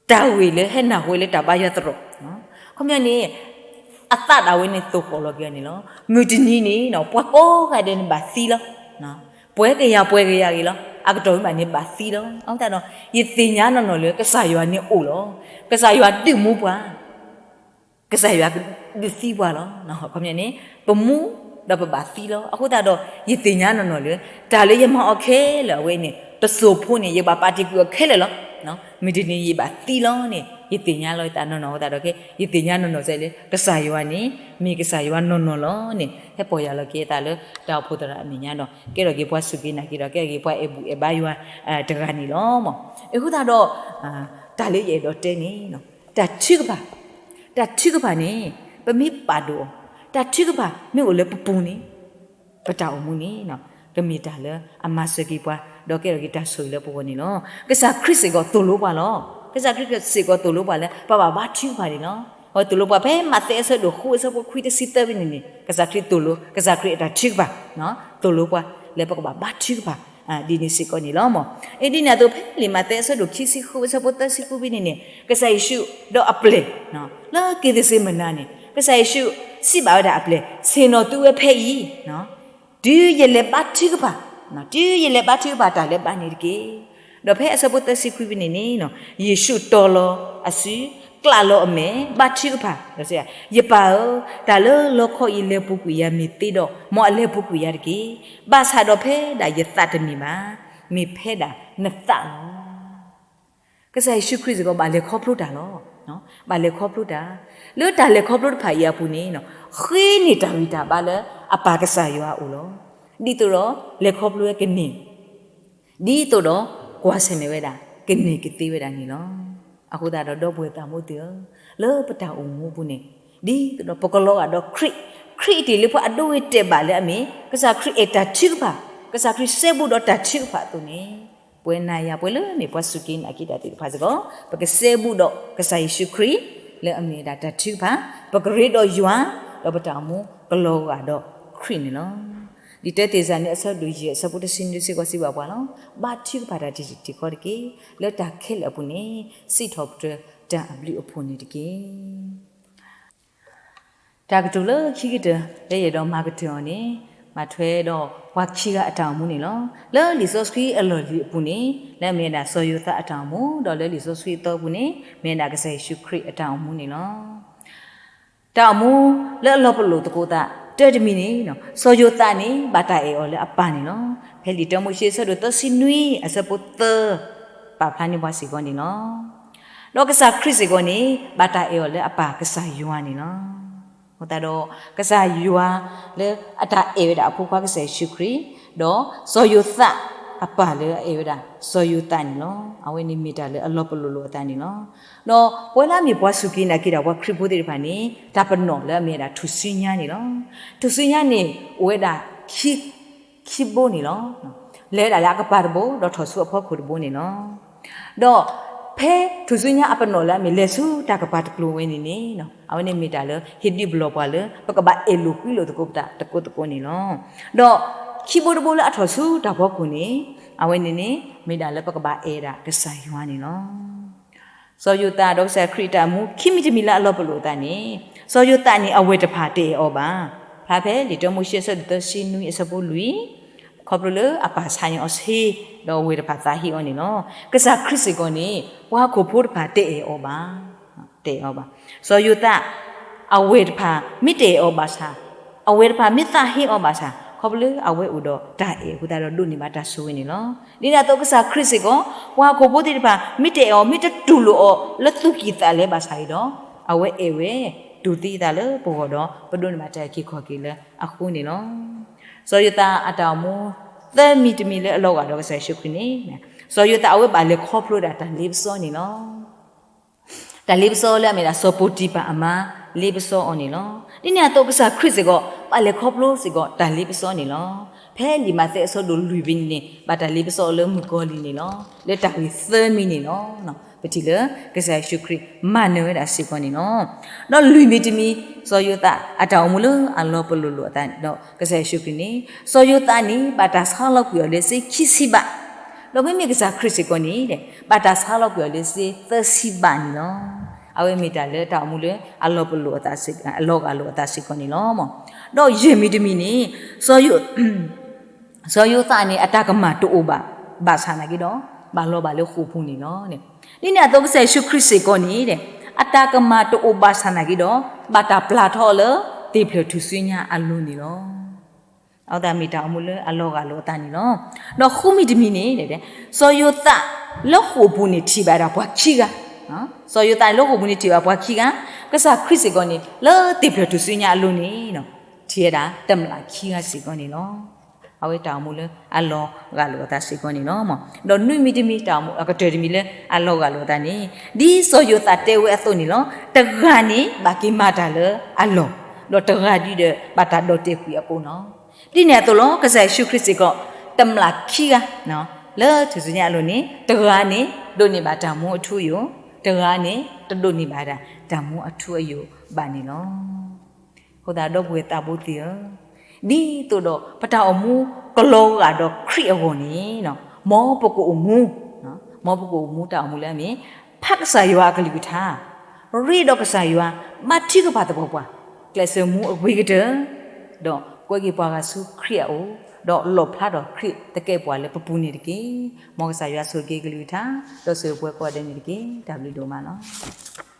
တၢ်ဝံၤလၢဟဲနၢ်ဟူလၢတၢ်ဘါယွၤသရိာ်, ခီပညီန့ၣ် အသးဒၣ်ဝဲန့ၣ်သိၣ်ဃီၣ်လီၤက့ၤအီၤန့ၣ်လီၤ. မုၢ်တနံၤန့ၣ် ပှၤကိးဂၤဒဲးန့ၣ်ဘၣ်သံလီၤ. ပှဲၤကယၤပှဲၤကယၤဂ့ၤလီၤ. အကတီၢ်မ့ၢ်ဘၣ်န့ၣ်ဘၣ်သံလီၤ. အဃိသတးဒီး ယသ့ၣ်ညါနီၢ်နီၢ်လၢကစၢ်ယွၤန့ၣ်အိၣ်လီၤ. ကစၢ်ယွၤဒုးမူပှၤ ကစၢ်ယွၤဒုးသံပှၤလီၤ. ခီပညီန့ၣ် ပမူဒီးပဘၣ်သံလီၤ. အဃိသတးဒီး ယသ့ၣ်ညါနီၢ်နီၢ်လၢ တၢ်လၢယမၤအီၤခဲလၢာ်အဝဲန့ၣ် တစိၢ်ဖိန့ၣ် ယကဘၣ်ပာ်တ့ၢ်ကွံာ်အီၤခဲလၢာ်လီၤ. မုၢ်တနံၤယဘၣ်သံလီၤန့ၣ် ယသ့ၣ်ညါလီၤယသးနီၢ်နီၢ်အဃိသတးဒီး ယသ့ၣ်ညါနီၢ်နီၢ်စဲးလၢ ကစၢ်ယွၤန့ၣ် မ့ၢ်ကစၢ်ယွၤနီၢ်နီၢ်လီၤန့ၣ် ဟဲပိာ်ယၤလီၤက့ၤအသးလၢတၢ်အိၣ်ဖှိၣ်သရၣ်အမဲာ်ညါဒီး ကဲထီၣ်က့ၤပှၤစူၢ်က့ၤနာ်က့ၤဒီး ကဲထီၣ်က့ၤပှၤအဲၣ်ဘူၣ်အဲၣ်ဘါယွၤတဂၤန့ၣ်လီၤ. အဃိသတးဒီး တၢ်လၢယအဲၣ်ဒိးတဲန့ၣ် တၢ်ထုကဖၣ်, တၢ်ထုကဖၣ်န့ၣ် ပမ့ၢ်ပာ်ဒိၣ်အီၤ, တၢ်ထုကဖၣ်မ့ၢ်အိၣ်လၢပပူၤန့ၣ် ပတၢ်အိၣ်မူန့ၣ် ကမ့ၢ်တၢ်လၢအမၤစၢၤက့ၤပှၤ ဒီးကဲထီၣ်က့ၤတၢ်ဆိၣ်ဂ့ၤလၢပဂီၢ်န့ၣ်လီၤ. ကစၢ်ခရံာ်စ့ၢ်ကီးသိၣ်လိပှၤလီၤ. ကစၢ်ခရံာ်စ့ၢ်ကီးသိၣ်လိပှၤလၢ ပဘၣ်ဘါထုကဖၣ်န့ၣ်လီၤ. အဝဲသိၣ်လိပှၤဖဲမးသဲအဆၢဒိၣ်ဃုအဆၢဖိခွံတဆံသၢဖဲန့ၣ်န့ၣ် ကစၢ်ခရံာ်သိၣ်လိ ကစၢ်ခရံာ်အတၢ်ထုကဖၣ် သိၣ်လိပှၤလၢပကဘၣ်ဘါထုကဖၣ် ဒ်န့ၣ်စ့ၢ်ကီးန့ၣ်လီၤ. အဒ်န့ၣ်အသိးဖဲလံာ်မးသဲအဆၢဒိၣ်ခံဆံဃုအဆၢဖိသၢဆံဃုဖဲန့ၣ်န့ၣ် ကစၢ်ယ့ၣ်ၡူးဒီးအပျဲၢ် လၢက့ၤသစ့မုၢ်နၤန့ၣ် ကစၢ်ယ့ၣ်ၡူးစံးဘၣ်ဝဲဒၣ်အပျဲၢ် ဆ့ၣ်နီၤသုဝဲဖဲအံၤ တုၤယလဲၤဘါထုကဖၣ်, တုၤယလဲၤဘါထုကဖၣ်တၢ်လၢဘါန့ၣ်တက့ၢ်. ဒီးဖဲအဆၢဖိသၢဆံခွံဖဲန့ၣ်န့ၣ် ယ့ၣ်ၡူးတီၤလီၤအစု, ကျးလီၤအမဲာ်, ဘါထုကဖၣ်, ယပၢ်ဧၢ, တၢ်လၢလီခီအံၤလဲၤပူၤကွံာ်ယၤမ့ၢ်သ့ဒီး မ်အလဲၤပူၤကွံာ်ယၤတက့ၢ်. ဘၣ်ဆၣ်ဒီးဖဲဒၣ်ယသးတမ့ၢ်ဘၣ်, မ့ၢ်ဖဲဒၣ်နသးလီၤ. ကစၢ်ယ့ၣ်ၡူးခရံာ်စ့ၢ်ကီးဘၣ်လဲၤခီဖျိတၢ်လီၤ. ဘၣ်လဲၤခီဖျိတၢ်, လၢတၢ်လဲၤခီဖျိတဖၣ်အံၤအပူၤန့ၣ် ဃ့န့ၢ်တၢ်ဂံၢ်တၢ်ဘါလၢအပၢ်ကစၢ်ယွၤအအိၣ်လီၤ. ဒ်သိးဒီးလဲၤခီဖျိဝဲကန့ၢ် ဒ်သိးဒီးကွၢ်ဆၢၣ်မဲာ်ဝဲဒၣ် ကန့ၢ်ကသ့ဝဲဒၣ်န့ၣ်လီၤ. အဃိသတးဒီး ဒီပုၢ်ဝဲၢ်သးမူသ့ၣ်ဧၢ, လၢပတၢ်အိၣ်မူအပူၤန့ၣ် ဒ်သိးဒီးပကလီၤဂာ်ဒီးခရံာ်, ခရံာ်အတ့ၢ်လၢပှၤအဒိအတဲာ်ဘၣ်လၢအမ့ၢ် ကစၢ်ခရံာ်အဲၣ်တၢ်ထုကဖၣ်, ကစၢ်ခရံာ်စဲဘူးဒီးတၢ်ထုကဖၣ်အသိးန့ၣ် ပဝဲနၤယၤပှၤလၢမ့ၢ်ပှၤစူၢ်က့ၤနာ်က့ၤတၢ်သ့ၣ်တဖၣ်စ့ၢ်ကီး ပကစဲဘူးဒီးကစၢ်ယ့ၣ်ၡူးခရံာ် လၢအမ့ၢ်ဝဲဒၣ်တၢ်ထုကဖၣ်, ပကရ့ဒီးယွၤ, ဒီးပတၢ်အိၣ်မူကလီၤဂာ်ဒီးခရံာ်န့ၣ်လီၤ. လံာ်တၢသ့းစၤလနံအဆၢဒိၣ်ယဲၢ်အဆၢဖိတဆံနွံစ့ၢ်ကီးစံးဘၣ်ပှၤလီၤ. ဘါထုကဖၣ်တၢ်တထံၣ်တခီတက့ၢ်. လၢတၢ်ခဲလၢာ်အပူၤန့ၣ် စံးထီၣ်ပတြၢၤတၢ်အဘျုးအဖှိၣ်န့ၣ်တက့ၢ်. တၢ်ကတိၤလၢခံကတၢၢ် လၢယအဲၣ်ဒိးမၤကတၢၢ်အီၤန့ၣ် ဘၣ်ထွဲဒီးပှၤခံဂၤအတၢ်အိၣ်မူန့ၣ်လီၤ. လၢလံာ်စီဆှံအလီၢ်လံၤအပူၤန့ၣ် လၢအမ့ၢ်ဝဲဒၣ်စီၤယိၤသးအတၢ်အိၣ်မူ ဒီးလၢလံာ်စီဆှံအသီအပူၤန့ၣ် မ့ၢ်ဝဲဒၣ်ကစၢ်ယ့ၣ်ၡူးခရံာ်အတၢ်အိၣ်မူန့ၣ်လီၤ. တၢ်အိၣ်မူလၢအလီၤပလိာ်သကိးသး တၢတမံၤန့ၣ် စီၤယိၤသးန့ၣ် ဘၣ်တၢ်အဲၣ်အီၤလၢအပၢ်န့ၣ်လီၤ. ဖဲလံာ်တၢမိၤၡ့အဆၢဒိၣ်သၢဆံနွံအဆၢဖိသၢ ပာ်ဖျါန့ၢ်ပှၤစ့ၢ်ကီးန့ၣ်လီၤ. ဒီးကစၢ်ခရံာ်စ့ၢ်ကီးန့ၣ် ဘၣ်တၢ်အဲၣ်အီၤလၢအပၢ်ကစၢ်ယွၤန့ၣ်လီၤ. အဃိသတးဒီး ကစၢ်ယွၤလၢအတၢ်အဲၣ်ဝဲဒၣ်အဖိခွါကစၢ်ယ့ၣ်ၡူးခရံာ်, ဒီးစီၤယိၤသးအပၢ်လၢအအဲၣ်ဝဲဒၣ်စီၤယိၤသးန့ၣ်လီၤ. အဝဲန့ၣ်မ့ၢ်တၢ်လၢအလီၤပလိာ်လိာ်အသးန့ၣ်လီၤ. ဒီးပဝဲလၢအမ့ၢ်ပှၤစူၢ်က့ၤနာ်က့ၤတၢ်ပှၤခရံာ်ဖိသ့ၣ်တဖၣ်န့ၣ် တၢ်ပနီၣ်လၢအမ့ၢ်ဝဲဒၣ်ထူၣ်စုညါန့ၣ်လီၤ. ထူၣ်စုညါန့ၣ် အိၣ်ဝဲဒၣ်ခံ ခံဘိန့ၣ်လီၤ. လဲၤဝဲဒၣ်လၢအကပၤတဘိ ဒီးထီၣ်ဆူအဖီခိၣ်တဘိန့ၣ်လီၤ. ဒီးဖဲထူၣ်စုညါအပနီၣ်လၢအမ့ၢ်လဲၤဆူတၢ်ကပၤတကျိၤဝဲန့ၣ်န့ၣ် အဝဲန့ၣ်မ့ၢ်တၢ်လၢဟ့ၣ်ဒုးပလီၢ်ပှၤလၢ ပကဘၣ်အဲၣ်လိာ်ကွံလိာ်သကိးပသးသကိးသကိးန့ၣ်လီၤ. ဒီးခံဘိတဘိလၢအထီၣ်ဆူတၢ်ဖီခိၣ်န့ၣ် အဝဲန့ၣ်န့ၣ် မ့ၢ်ဒၣ်လၢပကဘၣ်အဲၣ်ဒၣ်ကစၢ်ယွၤန့ၣ်လီၤ. စီၤယိၤသးဒီးကစၢ်ခရံာ်အတၢ်အိၣ်မူ ခံမံၤတမံၤလၢအလီၤပလိာ်အသးန့ၣ် စီၤယိၤသးန့ၣ် အဝဲၢ်တဖၣ်တအဲၣ်အီၤဘၣ်. ဖျါဖဲလံာ်တၢမိၤၡ့အဆၢဒိၣ်သၢဆံနွံအဆၢဖိလွံၢ် ခီဖျိလၢအပၢ်ဆါန့ၢ်အီၤဆ့ ဒီးအဝဲၢ်တဖၣ်သးဟ့အီၤန့ၣ်လီၤ. ကစၢ်ခရံာ်စ့ၢ်ကီးန့ၣ် ပှၤဟီၣ်ခိၣ်ဖိတဖၣ်တအဲၣ်အီၤဘၣ်. တအဲၣ်အီၤဘၣ်. စီၤယိၤသး အဝဲၢ်တဖၣ်မ့ၢ်တအဲၣ်အီၤဘၣ်ဆၣ်, အဝဲၢ်တဖၣ်မ့ၢ်သးဟ့အီၤဘၣ်ဆၣ် ခီဖျိလၢအဝဲအိၣ်ဒီးတၢ်အဲၣ်အဃိသတးဒီးဒိးန့ၢ်ဘၣ်တၢ်ဆိၣ်ဂ့ၤန့ၣ်လီၤ. ဒ်န့ၣ်အသိးကစၢ်ခရံာ်စ့ၢ်ကီး ပှၤဟီၣ်ခိၣ်ဖိသ့ၣ်တဖၣ် မ့ၢ်တအဲၣ်အီၤ မ့ၢ်တတူၢ်လိာ်အီၤလၢသူၣ်ကံၢ်သးလဲဘၣ်ဆၣ်အံၤဒီး အဝဲအဲၣ်ဝဲ တူၢ်သံအသးလၢပဂီၢ်ဒီး ပဒိးန့ၢ်ဘၣ်တၢ်အုၣ်က့ၤခီၣ်က့ၤလၢအဃိန့ၣ်လီၤ. စီၤယိၤသးအတၢ်အိၣ်မူ သၢမံၤတမံၤလၢအလီၤဂာ်ဒီးကစၢ်ယ့ၣ်ၡူးခရံာ်န့ၣ် စီၤယိၤသးအဝဲဘၣ်လဲၤခီဖျိဒၣ်တၢ်လ့ပစီန့ၣ်လီၤ. တၢ်လ့ပစီလၢအမ့ၢ်ဒၣ်စီၤပီတံၤဖၢ်အမါ လ့ပစီအီၤန့ၣ်လီၤ. ဒ်န့ၣ်အသိးကစၢ်ခရံာ်စ့ၢ်ကီး ပာ်လဲၤခီဖျိစ့ၢ်ကီးတၢ်လ့ပစီန့ၣ်လီၤ. ဖဲလံာ်မးသဲအဆၢဒိၣ်လွံၢ်ဖဲန့ၣ်န့ၣ် ဘၣ်တၢ်လ့ပစီအီၤလၢမုၣ်ကီၤလံၢ်န့ၣ်လီၤ. လၢတၢ်ဂ့ၢ်သၢမံၤန့ၣ်လီၤ. ပထံၣ်လၢကစၢ်ယ့ၣ်ၡူးခရံာ်မၤနၢၤဝဲဒၣ်စ့ၢ်ကီးန့ၣ်လီၤ. ဒီးလွံၢ်မံၤတမံၤ စီၤယိၤသးအတၢ်အိၣ်မူလၢအလီၤပလိာ်လိာ်အသးဒီးကစၢ်ယ့ၣ်ၡူးခရံာ်န့ၣ် စီၤယိၤသးန့ၣ် ဘၣ်တၢ်ဆါလီၤကွံာ်အီၤလၢစ့ခံဆံဘး, ဒီးမ့မ့ၢ်ကစၢ်ခရံာ်စ့ၢ်ကီးန့ၣ် ဘၣ်တၢ်ဆါလီၤကွံာ်အီၤလၢစ့သၢဆံဘးန့ၣ်လီၤ. အဝဲမ့ၢ်တၢ်လၢတၢ်အိၣ်မူလၢအလီၤပလိာ်အသးစ့ၢ်ကီး, အလီၤဂာ်လိာ်အသးစ့ၢ်ကီးန့ၣ်လီၤ. ဒီးယဲၢ်မံၤတမံၤန့ၣ် စီၤယိၤသးန့ၣ် အတၢ်ကမၣ်တအိၣ်ဘၣ်ဘၣ်ဆၣ်နာ်က့ဒီး ဘၣ်လီၤဘၣ်လၢဃိာ်ပူၤန့ၣ်လီၤ. ဒ်န့ၣ်အသိးကစၢ်ယ့ၣ်ၡူးခရံာ်စ့ၢ်ကီးန့ၣ် အတၢ်ကမၣ်တအိၣ်ဘၣ်ဆၣ်နာ်က့ဒီး ဘၣ်တၢ်ပျၢ်ထီၣ်အီၤလၢသ့ၣ်ဖျၢၣ်ထူၣ်စုညါအလိၤန့ၣ်လီၤ. အဝဲသတးမ့ၢ်တၢ်အိၣ်မူလၢအလီၤဂာ်လိာ်အသးန့ၣ်လီၤ. ဒီးဃုမံၤတမံၤန့ၣ် စီၤယိၤသးလၢဃိာ်ပူၤန့ၣ်ထံၣ်ဘၣ်ဒၣ်ပှၤခံဂၤ, စီၤယိၤသးန့ၣ်လၢဃိာ်ပူၤန့ၣ်ထံၣ်ဘၣ်ပှၤခံဂၤ, ကစၢ်ခရံာ်စ့ၢ်ကီးန့ၣ် လၢသ့ၣ်ဖျၢၣ်ထူၣ်စုညါအလိၤန့ၣ် ထံၣ်ဝဲဒၣ်တမျးခံဂၤစ့ၢ်ကီးန့ၣ်လီၤ. အဝဲတၢ်အိၣ်မူလၢအလီၤဂာ်လိာ်အသးစ့ၢ်ကီးန့ၣ်လီၤ. ဒီးနွံမံၤတမံၤ တၢ်အိၣ်မူအကတၢၢ်တမံၤလၢအလီၤဂာ်လိာ်အသးန့ၣ် ဒ်စီၤယိၤသးတဲဝဲအသိးန့ၣ်လီၤ. တဂၤန့ၣ်ဘၣ်က့ၤမၤတၢ်လၢအလီၢ်, ဒီးတဂၤဒုဒီးဘၣ်တၢ်ဒီၣ်တဲာ်ကွံာ်အကိာ်လီၤ. ဒ်န့ၣ်အသိးလီၤ ကစၢ်ယ့ၣ်ၡူးခရံာ်စ့ၢ်ကီး တမျးခံဂၤ လၢထူၣ်စုညါအလိၤန့ၣ် တဂၤန့ၣ်ဒိးန့ၢ်ဘၣ်တၢ်မူအထူအယိာ်, တဂၤန့ၣ်တဒိးန့ၢ်ဘၣ်ဒၣ်တၢ်မူအထူအယိာ်ဘၣ်န့ၣ်လီၤ. အဃိသတးဒီပုၢ်ဝဲၢ်သးဘိသ့ၣ်ဧၢ, ဒ်သိးဒီးပတၢ်အိၣ်မူကလီၤဂာ်ဒီးခရံာ်အဂီၢ်န့ၣ် မ်ပကအိၣ်မူ, မ်ပကအိၣ်မူတၢ်အိၣ်မူလၢအမ့ၢ် ဖးကစၢ်ယွၤအကလုၢ်ကထါ, ရ့ဒီးကစၢ်ယွၤ, ဘါထုကဖၣ်သပှၢ်ပှၢ်, ကျဲးစၢးမူအဂ့ၤကတၢၢ်, ဒီးကွဲက့ၤပှၤဂၤဆူခရံာ်အအိၣ်, ဒီးလီၣ်ဖျါထီၣ်ခရံာ်သကဲးပဝးလၢပပူၤန့ၣ်တက့ၢ်. မ်ကစၢ်ယွၤဆိၣ်ဂ့ၤက့ၤကလုၢ်ကထါ, ဒီးဆိၣ်ဂ့ၤပဝဲကိးဂၤဒဲးန့ၣ်တက့ၢ်. တၢ်ဘျုးဒိၣ်မးလီၤ.